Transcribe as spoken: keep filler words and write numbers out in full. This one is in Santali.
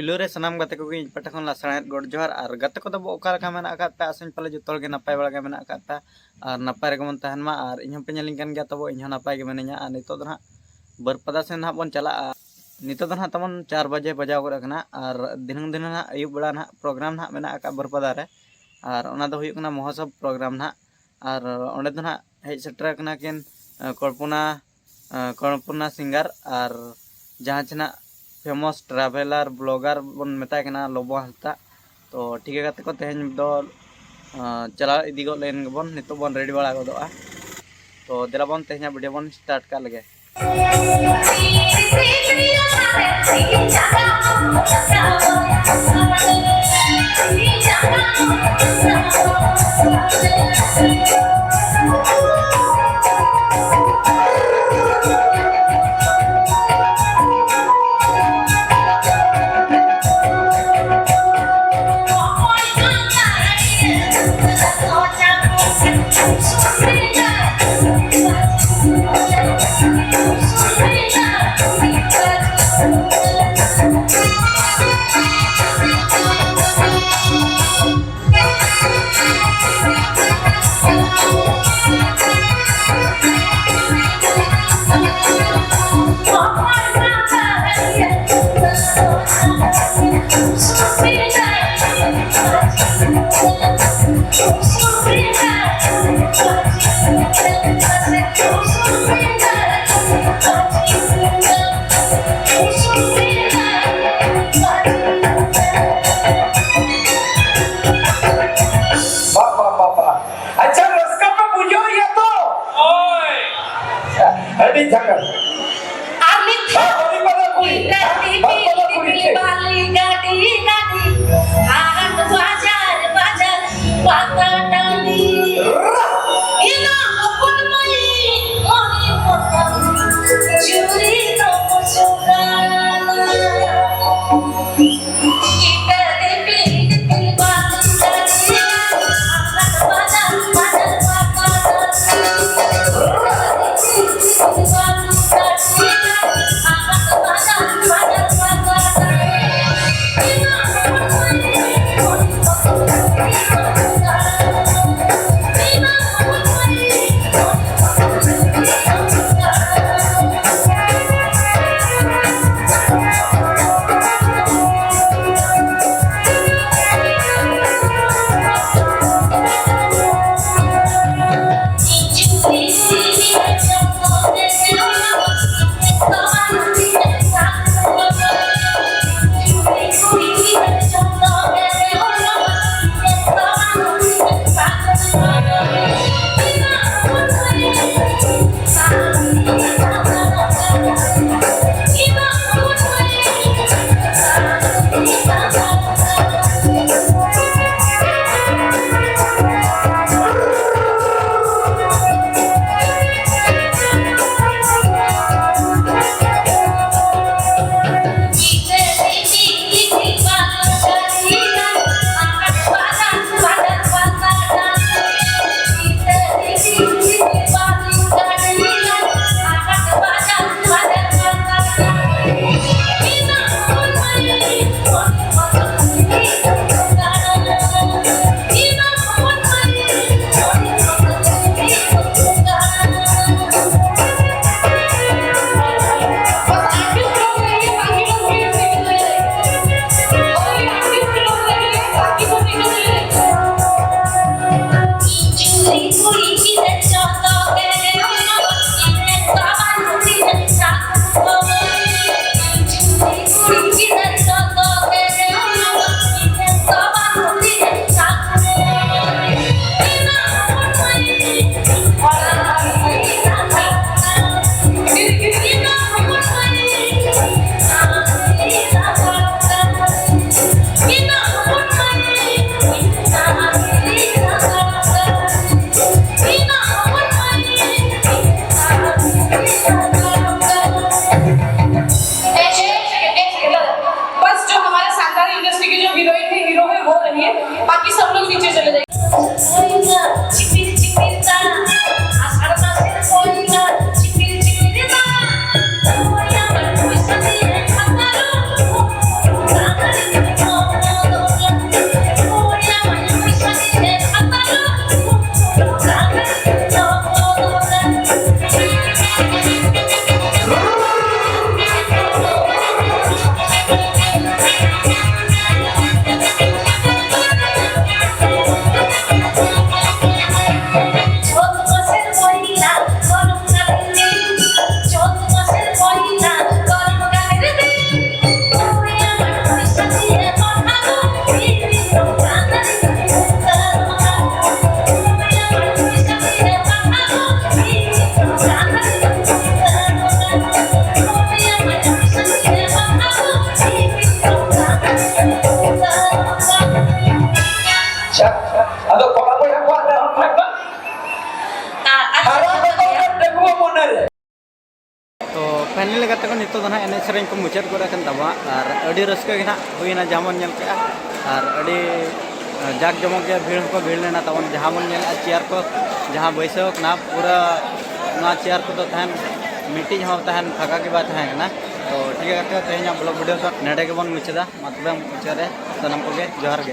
ᱯᱩᱭᱞᱩ ᱨᱮ ᱥᱟᱱᱟᱢ ᱜᱟᱛᱮ ᱠᱚᱜᱮ ᱤᱧ ᱯᱟᱦᱴᱟ ᱠᱷᱚᱱ ᱞᱟᱥᱟᱲᱦᱮᱫ ᱜᱚᱰ ᱡᱚᱦᱟᱨ᱾ ᱟᱨ ᱜᱟᱛᱮ ᱠᱚᱫᱚ ᱵᱚ ᱚᱠᱟ ᱞᱮᱠᱟ ᱢᱮᱱᱟᱜ ᱟᱠᱟᱫ ᱯᱮ? ᱟᱥᱟᱧ ᱯᱟᱞᱮ ᱡᱚᱛᱚ ᱦᱚᱲ ᱜᱮ ᱱᱟᱯᱟᱭ ᱵᱟᱲᱟ ᱜᱮ ᱢᱮᱱᱟᱜ ᱟᱠᱟᱫ ᱯᱮ ᱟᱨ ᱱᱟᱯᱟᱭ ᱨᱮᱜᱮ ᱵᱚᱱ ᱛᱟᱦᱮᱱ ᱢᱟ᱾ ᱟᱨ ᱤᱧ ᱦᱚᱸ ᱯᱮ ᱧᱮᱞᱤᱧ ᱠᱟᱱ ᱜᱮᱭᱟ, ᱛᱚᱵᱮ ᱤᱧ ᱦᱚᱸ ᱱᱟᱯᱟᱭ ᱜᱮ ᱢᱤᱱᱟᱹᱧᱟ᱾ ᱟᱨ ᱱᱤᱛᱚᱜ ᱫᱚ ᱱᱟᱦᱟᱜ ᱵᱟᱹᱨᱯᱟᱫᱟ ᱥᱮᱱ ᱱᱟᱦᱟᱜ ᱵᱚᱱ ᱪᱟᱞᱟᱜᱼᱟ᱾ ᱱᱤᱛᱚᱜ ᱫᱚ ᱱᱟᱦᱟᱜ ᱛᱟᱵᱚᱱ ᱪᱟᱨ ᱵᱟᱡᱮ ᱵᱟᱡᱟᱣ ᱜᱚᱫ ᱟᱠᱟᱱᱟ᱾ ᱟᱨ ᱫᱷᱤᱱᱟᱹᱝ ᱫᱷᱤᱱᱟᱹᱝ ᱱᱟᱦᱟᱜ ᱟᱹᱭᱩᱵ ᱵᱮᱲᱟ ᱱᱟᱦᱟᱜ ᱯᱨᱳᱜᱨᱟᱢ ᱱᱟᱦᱟᱜ ᱢᱮᱱᱟᱜ ᱟᱠᱟᱫ ᱵᱟᱹᱨᱯᱟᱫᱟ ᱨᱮ᱾ ᱟᱨ ᱚᱱᱟ ᱫᱚ ᱦᱩᱭᱩᱜ ᱠᱟᱱᱟ ᱢᱚᱦᱳᱛᱥᱚᱵᱽ ᱯᱨᱳᱜᱨᱟᱢ ᱱᱟᱦᱟᱜ᱾ ᱟᱨ ᱚᱸᱰᱮ ᱫᱚ ᱱᱟᱦᱟᱜ ᱦᱮᱡ ᱥᱮᱴᱮᱨ ᱟᱠᱟᱱᱟ ᱠᱤᱱ, ᱟᱸ, ᱠᱚᱞᱯᱚᱱᱟ, ᱟᱸ, ᱠᱚᱞᱯᱚᱱᱟ ᱥᱤᱝᱜᱟᱨ ᱟᱨ ᱡᱟᱦᱟᱸ ᱪᱮ ᱱᱟᱦᱟᱜ ᱯᱷᱮᱢᱟᱥ ᱴᱨᱟᱵᱷᱮᱞᱟᱨ ᱵᱞᱚᱜᱟᱨ ᱵᱚᱱ ᱢᱮᱛᱟᱭ ᱠᱟᱱᱟ ᱞᱚᱵᱚ ᱦᱟᱸᱥᱫᱟ᱾ ᱛᱚ ᱴᱷᱤᱠ ᱜᱮᱭᱟ ᱜᱟᱛᱮ ᱠᱚ, ᱛᱮᱦᱮᱧ ᱫᱚ, ᱟᱸ, ᱪᱟᱞᱟᱣ ᱤᱫᱤ ᱜᱚᱫ ᱞᱮᱱ ᱜᱮᱵᱚᱱ, ᱱᱤᱛᱚᱜ ᱵᱚᱱ ᱨᱮᱰᱤ ᱵᱟᱲᱟ ᱜᱚᱫᱚᱜᱼᱟ᱾ ᱛᱚ ᱫᱮᱞᱟ ᱵᱚᱱ ᱛᱮᱦᱮᱧᱟᱜ ᱵᱷᱤᱰᱤᱭᱳ ᱵᱚᱱ ᱥᱴᱟᱨᱴ ᱠᱟᱜ ᱞᱮᱜᱮ᱾ ᱵᱟᱦ, ᱵᱟᱦ, ᱵᱟᱦ, ᱵᱟᱦ᱾ ᱟᱪᱪᱷᱟ, ᱨᱟᱹᱥᱠᱟᱹ ᱯᱮ ᱵᱩᱡᱷᱟᱹᱣ ᱜᱮᱭᱟ ᱛᱚ? ᱦᱳᱭ᱾ ᱟᱹᱰᱤ ᱡᱷᱟᱠᱟᱥ᱾ ᱟᱨ ᱢᱤᱫ ᱫᱷᱟᱣ᱾ ᱵᱟᱹᱞᱤ ᱯᱟᱞᱟ ᱠᱩᱲᱤ᱾ ᱵᱟᱹᱞᱤ ᱯᱟᱞᱟ ᱠᱩᱲᱤ᱾ ᱵᱟᱹᱞᱤ ᱜᱟᱹᱰᱤ, ᱜᱟᱹᱰᱤ, ᱦᱟᱴ ᱵᱟᱡᱟᱨ, ᱵᱟᱡᱟᱨ, ᱯᱟᱛᱟ सब लोग नीचे चले जाइए। छिपिर छिपिर दा, आषाढ़ मासेर पयला, छिपिर छिपिर दा। ᱟᱪᱪᱷᱟ, ᱟᱫᱚ ᱠᱚᱲᱟ ᱵᱚᱭᱦᱟ ᱠᱚᱣᱟᱜ ᱫᱚ ᱦᱚᱸ ᱠᱷᱟᱡ ᱵᱟᱝ? ᱦᱟᱨᱟ ᱠᱟᱛᱮ ᱰᱟᱺᱜᱩᱣᱟᱹ ᱢᱚᱱᱮ ᱨᱮ᱾ ᱛᱚ ᱯᱷᱟᱭᱱᱟᱞ ᱞᱮᱠᱟᱛᱮ ᱠᱚ ᱱᱤᱛᱚᱜ ᱫᱚ ᱱᱟᱦᱟᱜ ᱮᱱᱮᱡ ᱥᱮᱨᱮᱧ ᱠᱚ ᱢᱩᱪᱟᱹᱫ ᱜᱚᱫ ᱟᱠᱟᱱ ᱛᱟᱵᱚᱱᱟ ᱟᱨ ᱟᱹᱰᱤ ᱨᱟᱹᱥᱠᱟᱹ ᱜᱮ ᱱᱟᱦᱟᱜ ᱦᱩᱭᱱᱟ ᱡᱟᱦᱟᱸ ᱵᱚᱱ ᱧᱮᱞ ᱠᱮᱜᱼᱟ᱾ ᱟᱨ ᱟᱹᱰᱤ ᱡᱟᱠ ᱡᱚᱢᱚᱠ ᱜᱮ ᱵᱷᱤᱲ ᱦᱚᱸᱠᱚ ᱵᱷᱤᱲ ᱞᱮᱱᱟ ᱛᱟᱵᱚᱱ, ᱡᱟᱦᱟᱸ ᱵᱚᱱ ᱧᱮᱞᱮᱜᱼᱟ ᱪᱮᱭᱟᱨ ᱠᱚ ᱡᱟᱦᱟᱸ ᱵᱟᱹᱭᱥᱟᱹᱣ ᱠᱟᱱᱟ ᱯᱩᱨᱟᱹ ᱱᱚᱣᱟ ᱪᱮᱭᱟᱨ ᱠᱚᱫᱚ ᱛᱟᱦᱮᱱ ᱢᱤᱫᱴᱤᱡ ᱦᱚᱸ ᱛᱟᱦᱮᱱ ᱯᱷᱟᱸᱠᱟ ᱜᱮ ᱵᱟᱭ ᱛᱟᱦᱮᱸ ᱠᱟᱱᱟ᱾ ᱛᱚ ᱴᱷᱤᱠ ᱜᱮᱭᱟ ᱜᱟᱛᱮ, ᱛᱮᱦᱮᱧᱟᱜ ᱵᱞᱚᱜ ᱵᱷᱤᱰᱤᱭᱳ ᱫᱚ ᱱᱚᱰᱮ ᱜᱮᱵᱚᱱ ᱢᱩᱪᱟᱹᱫᱟ᱾ ᱢᱟ ᱛᱚᱵᱮ ᱢᱩᱪᱟᱹᱫ ᱨᱮ ᱥᱟᱱᱟᱢ ᱠᱚᱜᱮ ᱡᱚᱦᱟᱨ ᱜᱮ᱾